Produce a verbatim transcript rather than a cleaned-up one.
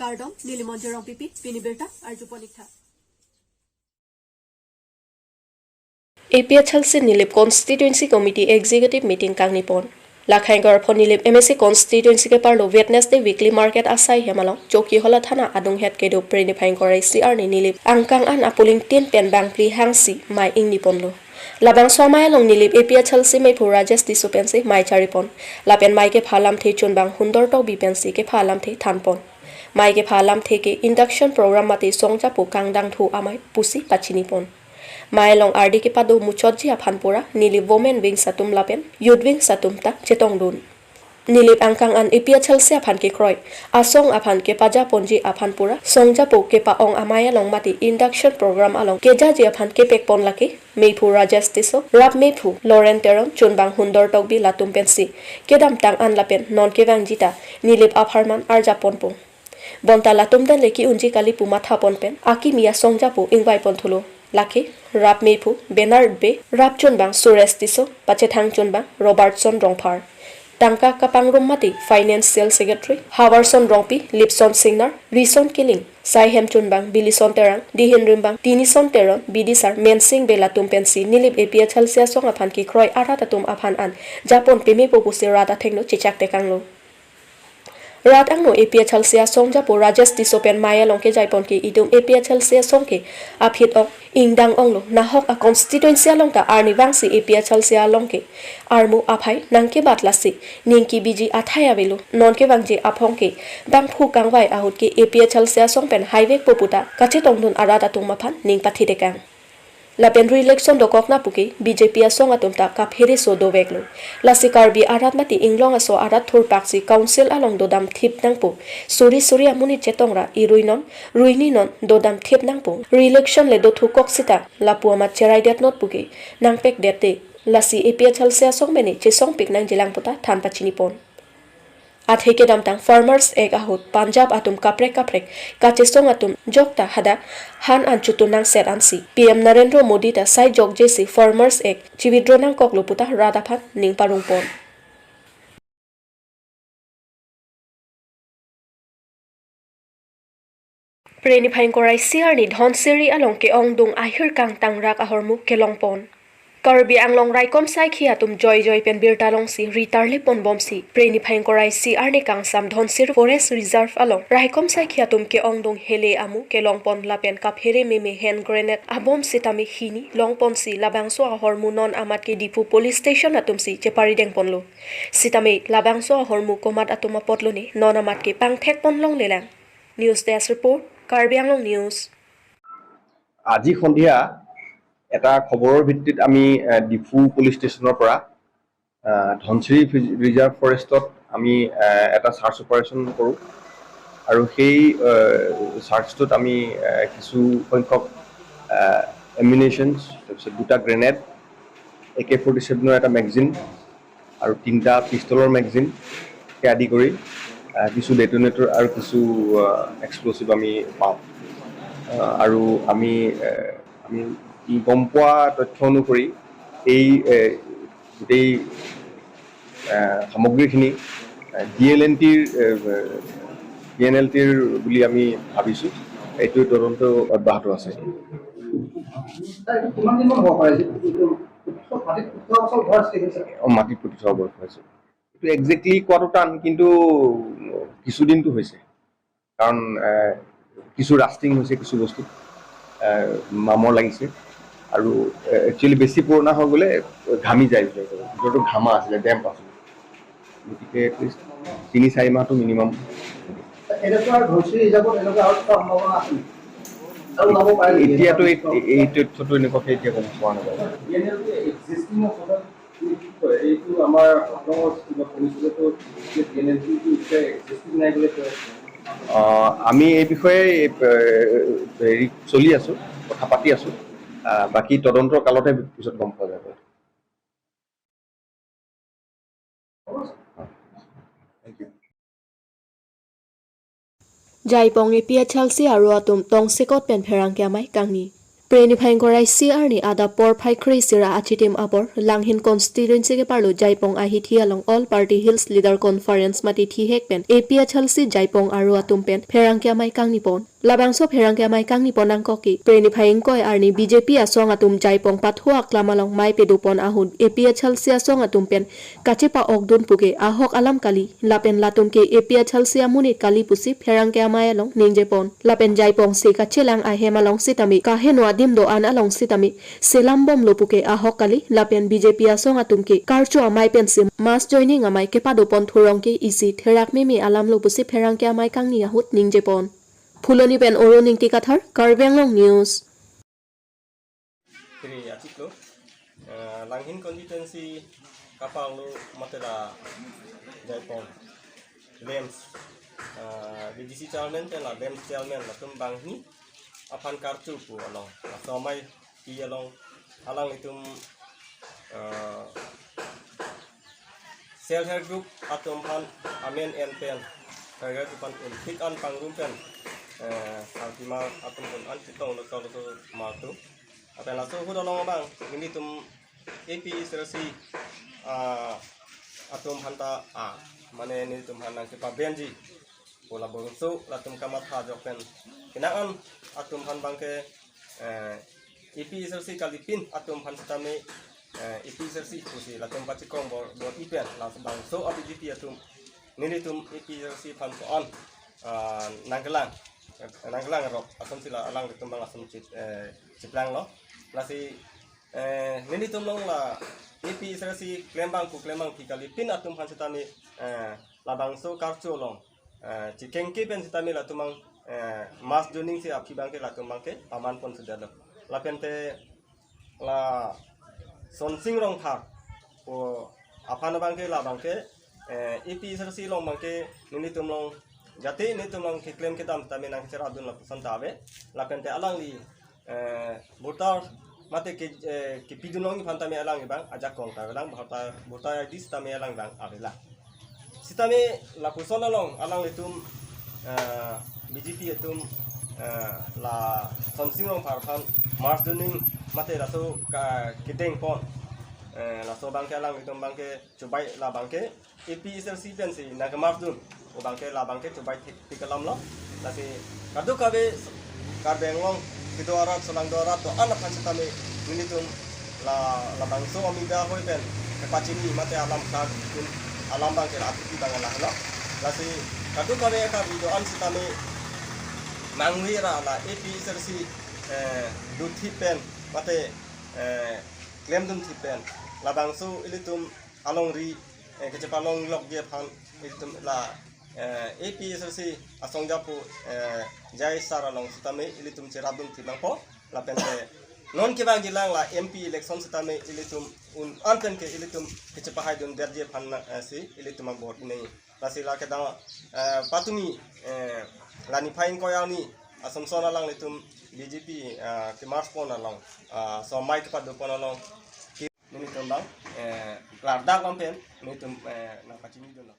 Kardom, neli Monjir Rongpipi, pini birta arjupon ik tha. A P H L C Nilip Constituency Committee Executive Meeting kangnipon. Lakhai Garpho Nilip M A C Constituency keparlo Wednesday weekly market asai hem along Chokihola Thana adunghet kedo Preni Phai ingkoi ra isi arni Nilip angkang an a polling tin pen bangphli hangsi mei ingniponlo. Labangso amei along Nilip A P H L C meiphu Rajesh Tisso pensi mei charipon. Lapen mei kepha alamthe chunbang Hundor Tokbi pensi kepha alamthe thanpon. Mei kepha alamthe ke induction program mate songjapo kangdangthu amei pusi pachinipon. Mei along ardi kepado muchotji aphan pura Nilip women wings atum lapen youth wings atum ta chetongdun. Nilip angkang an A P H L C aphan kekroi, asong aphan kepajaponji aphan pura songjapo kepa-ong amei along mate induction program along kejaji aphan kepekpon lake meiphu Rajesh Tisso, rap meiphu Loren Teron, chunbang Hundor Tokbi latum pensi kedamtang an lapen non kevangji ta Nilip apharman arjaponpo. Bonta latum den le ki-unji kali pu mathapon pen akimi asongjapo ingvaipon thulo. Lake rap meiphu Bernard Bey, rap chunbang Suresh Tisso, pachethang chunbang Robertson Rongphar. Tangka kapangrum mate Financial Secretary Havarson Rongpi, Lipson Singnar, Rison Killing, saihem chunbang Bilison Terang, dihin rimbang Tinison Teron, bidisar Mensing Bey latum pensi Nilip A P H L C asong aphan kekroi arat atum aphan an japon pemepo pusi rat athengno chechak tekanglo. Rat angno A P H L C asongjapo Rajesh Tisso pen mei along kejaipon ke itum A P H L C asong ke aphi-ong ingdang onglo, nahok a constituency along ta arnivangsi A P H L C along ke armu aphai nangkebat lasi ning kebiji athai avelo. Non kevangji aphong ke bangphu kangvai ahut ke A P H L C asong pen haivekpo puta kachetongdun arat atum aphan ning pathi tekang. Lapen re-election dokok na puke B J P asong atum ta kaphereso doveklo. Lasi Karbi arat mate inglong aso arat thurpaksi council along dodam thip nangpo. Suri suri amonit chetongra irui non, ruini non dodam thip nangpo. Re-election le dothukok sita lapu amat cherai det not puke nangpek det te. Lasi A P H L C asong mene chesongpik nangjilang puta than pachinipon. Athe kedamtang Farmers Act ahut Punjab atum kaprek kaprek kachesong atum jokta hadak han an chutun nangset ansi P M Narendra Modi ta sai jokjesi Farmers Act chi-withdraw nangkoklo puta rat aphan ning parungpon. Preni Phai ingkoi ra isi arni Dhansiri along ke-ongdung ahir kangtangrak ahormu kelongpon. Karbi Anglong raikom saikhi atum joijoi pen birta longsi ritarlepon bomsi Preni Phai ingkoi ra isi arni kangsam Dhansiri Forest Reserve along raikom saikhi atum ke-ongdung hele amu kelongpon lapen kaphere meme hand grenade abom sitame hini longponsi labangso ahormu non amat ke Diphu Police Station atumsi cheparidengponlo. Sitame labangso ahormu komat atum apotlo ne non amat ke pangthekpon longlelang. News Desk Report, Karbi Anglong News. আজি সন্ধিয়া এটা খবৰৰ ভিত্তিত আমি, আহ, ডিফু পুলিচ ষ্টেচনৰ পৰা, আহ, ধনশিৰি ফি-, ৰিজাৰ্ভ ফৰেষ্টত আমি, আহ, এটা চাৰ্চ অপাৰেশ্যন কৰোঁ আৰু সেই, আহ, চাৰ্চটোত আমি, আহ, কিছু সংখ্যক, আহ, এমিনেশ্যনছ, তাৰপিছত দুটা গ্ৰেনেড, এ কে ফৰ্টি ছেভেনৰ এটা মেগাজিন আৰু তিনিটা পিষ্টলৰ মেগাজিন, সেই আদি কৰি, আহ, কিছু ডেটনেটৰ আৰু কিছু, আহ, এক্সপ্ল'চিভ আমি পাওঁ। আহ, আৰু আমি, আহ, আমি গম পোৱা তথ্য অনুসৰি এই, আহ, গোটেই, আহ, সামগ্ৰীখিনি, আহ, ডি এল এন টিৰ, আহ, ডি এন এল টিৰ বুলি আমি ভাবিছোঁ। এইটো তদন্ত অব্যাহত আছে। ছাৰ, এইটো কিমান দিনমান হ'ব পাৰে? যিটো, যিটো মাটিত পুতি থোৱা অৱস্থাত ঘৰ আছিলে, ছাৰ? অ, মাটিত পুতি থোৱা অৱস্থাত আছে। এইটো একজেক্টলি কোৱাটো টান, কিন্তু কিছুদিনটো হৈছে। কাৰণ, এ, কিছু ৰাষ্টিং হৈছে, কিছু বস্তু, এ, মামৰ লাগিছে। আৰু, এ, একচুৱেলি বেছি পুৰণা হৈ গ'লে ঘামি যায় ভিতৰটো। ভিতৰটো ঘামা আছিলে, ডেম্প আছিলে। গতিকে এটলিষ্ট তিনি চাৰি মাহটো মিনিমাম। এনেকুৱা ধনশিৰি হিচাপত এনেকুৱা আৰু কিবা সম্ভাৱনা আছে নেকি? আৰু ওলাব পাৰে নেকি? এতিয়াতো এই, এই তথ্যটো এনেকুৱাকৈ এতিয়া গম পোৱা নাযায়। ডি এন এল টি এক্সিষ্টিং অৱস্থাত কি, কি কয়? এইটো আমাৰ হাফলঙৰ কিবা শুনিছিলেতো যে ডি এন এল টিটো এতিয়া এক্সিষ্টিং নাই বুলি কয়। আহ, আমি এই বিষয়ে, এ, হেৰি চলি আছোঁ, কথা পাতি আছোঁ। আহ, বাকী তদন্তৰ কালতে পিছত গম পোৱা যাব। Thank you. Jaipong A P H L C aro atum tongsekot pen pherangke amei kangni. Preni phai ingkoi ra isi arni adap porphai kre-isi ra achitim apor Langhin constituency keparlo Jaipong ahithi along All Party Hills Leader Conference mate thihek pen A P H L C Jaipong aru atum pen pherangke amei kangni pon. Labangso pherangke amei kangni pon angkok ke Preni phai ingkoi arni B J P asong atum Jaipong pathu aklam along mei pedopon ahut A P H L C asong atum pen kachepa-okdun puke ahok alam kali, lapen latum ke A P H L C amonit kali pusi pherangke amei along ningjepon. Lapen Jaipong se kachelang ahem along sitame kaheno adim do-an along sitame selam bomlo puke ahok kali, lapen B J P asong atum ke karcho amei pensi mass joining amei kepadopon thurong ke isi therak meme alamlo pusi pherangke amei kangni ahut ningjepon. Phuloni pen Oro Ningti Kathar, Karbi Anglong News. Kiri achiklo, eh, Langhin constituency kapanglo mate la Jaipong LAMPS, eh, B D C chairman pen la LAMPS chairman latum banghini aphan karcho pu along, laso amei pi along alanglitum, eh, self help group atum aphan amen en pen, self help group aphan un-ik an pangrum pen, eh, sangtima atum un-an chetong lo kalo so matu. Lapen laso ahut along abang nelitum A P H L C, ah, atum aphan ta, ah, mane nelitum aphan nangkepabenji pu labangso latum kamatha ajok pen kenang an atum aphan abangke, eh, A P H L C kalipin atum aphan sitame, eh, A P H L C pusi latum pachekong bor, bor-i pen labangso a B J P atum nelitum A P H L C aphan ko-an, ah, nangkelang, nangkelang rok asonsi la alanglitum abang ason chip, eh, chiplanglo. Lasi, eh, nelitum along la A P H L C klembang pu klembangpi kalipin atum aphan sitame, eh, labangso karcho along, eh, chikengke pen sitame latum abang, eh, mass joining si aphi abangke latum abangke paman pon sudetlo. Lapente la Sonsing Rongphar pu aphan abangke labangke, eh, A P H L C along abangke nelitum along jati nelitum along keklem kedam tame nangcherapdun lapuson ta ave. Lapente alangli, eh, voter mate ke, eh, kepidun longji aphan tame alangli abang ajakong ta avelang, voter, voter I D sitame alangli abang avelang. Sitame lapuson along alanglitum, eh, B J P atum, eh, la Sonsing Rongphar aphan mass joining mate laso ka kedeng pon, eh, laso abangke alanglitum abangke chubai labangke A P H L C pensi nangke-mass dun, o abangke labangke chubai thektik alamlo. Lasi kadokave Karbi Anglong kedo arat, solang do arat do-an aphan sitame nelitum la, labangso amida hoi pen kepachini mate alam kar kin alam abangke la atiki abang lahelo. Lasi kadokave Karbi do-an sitame mangwi ra la A P H L C, eh, dutthip pen mate, eh, klemdunthip pen labangso ilitum alongri, eh, kechepalonglokji aphan ilitum la, eh, A P H L C asong japo, eh, J I sir along sitame ilitum cherapdunthip nangpo. Lapente non kevangjilang la M P election sitame ilitum un-an pen ke ilitum kechepahaidunverji aphan na, eh, si ilitum abor inai. Lasi la kedang, eh, patumi, eh, la niphai ingkoi arni asomson alanglitum B J P, eh, ke-mass pon along, eh, so amei kepadopon along nelitum abang, eh, klardak lam pen nelitum, eh, nangpachinidunlo.